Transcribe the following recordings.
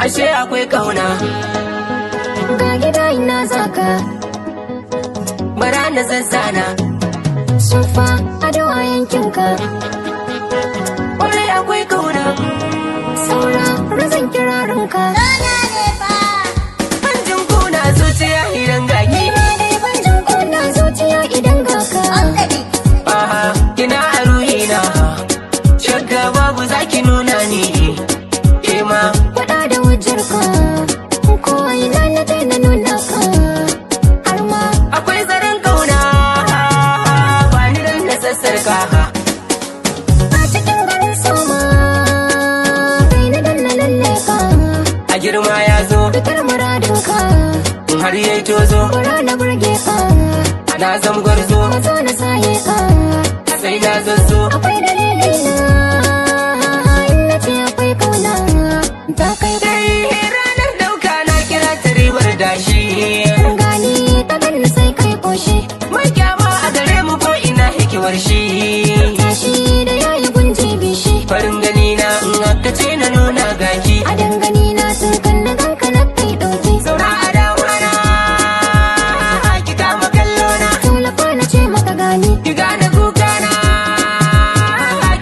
Ashe akwai kauna. Ga gida, ina zaka? Bara na zazzana. Sufa ado a yankinka. Kwarai akwai kauna. Saura razan kirarinka. Hanjin kuna zuciya idan gaki. Ni ma dai ban jin kuna zuciya idan ga ka. Aha, kina a ruhina. Shakka babu, zaki nuna ni. Ke ma. Faɗa da hujjarka, ko ina na je na nuna ka har ma. Akwai zaren kauna. Ba ni dan na sassarka. A cikin garin soma kai na danna lalle ka. A girma ya zo. Fitar muradinka. Har yayi tozo. Kura na burge ka. Na zam gwarzo. Mazo na saye ka. Sai na zazzo. Akwai dalilai na in na ce akwai kauna ta kai. Dai ranar dauka na kira ta ribar dashi. Gani ta ganni sai kai koshi. Mai kyama a gare mu ko ina hikimar shi. Tashi da yayi gunji bishi. Farin gani na in aka ce na nuna gaki. A dangane na sun kan na ganka na kai dauki. Zauna a damana, ki kama kallo na. Tallafa na ce maka gani. Ki gane kukana,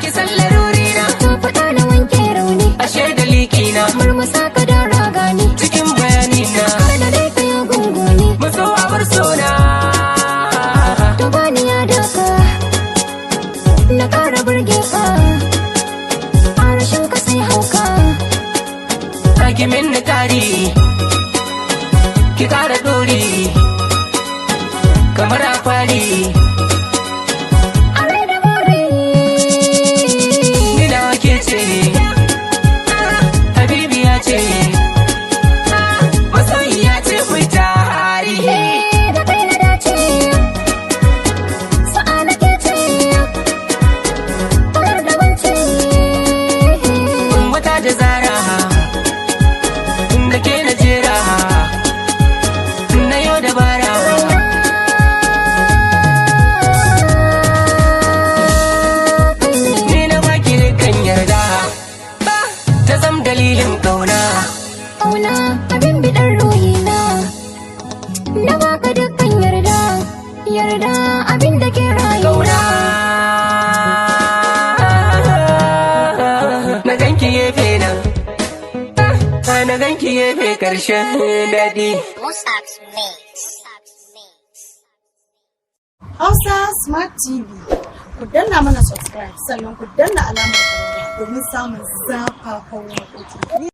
ki san laruri na. To faɗa na wanke rauni. Ashe da liki na. Murmusa ka da ragani. Cikin bayani na. Har da dai ka yi gunguni. Maso abar sona. To bani ya daka na ƙara burge ka, a rashin ka sai hauka. Ki min kari, ki kara dori kamar a fari. A rai da buri. Ni da ke ce, habibi ya ce, masoyiya ce ku tari. Eh, da kai na dace, sa'a na ke ce, kalar da wance. Wata da zara da ke na jera na yau da bara. Ni na baki dukkan yarda ta zam dalilin kauna. Kauna abin biɗar ruhina, na baka dukkan yarda, yarda abin da ke rayuwa. Kauna na ganki gefe na, na ganki gefe, karshen daɗi. Hausa Smart TV. Ku danna mana subscribe, sannan ku danna alamar ƙararrawa domin samun zafafan waƙoƙi.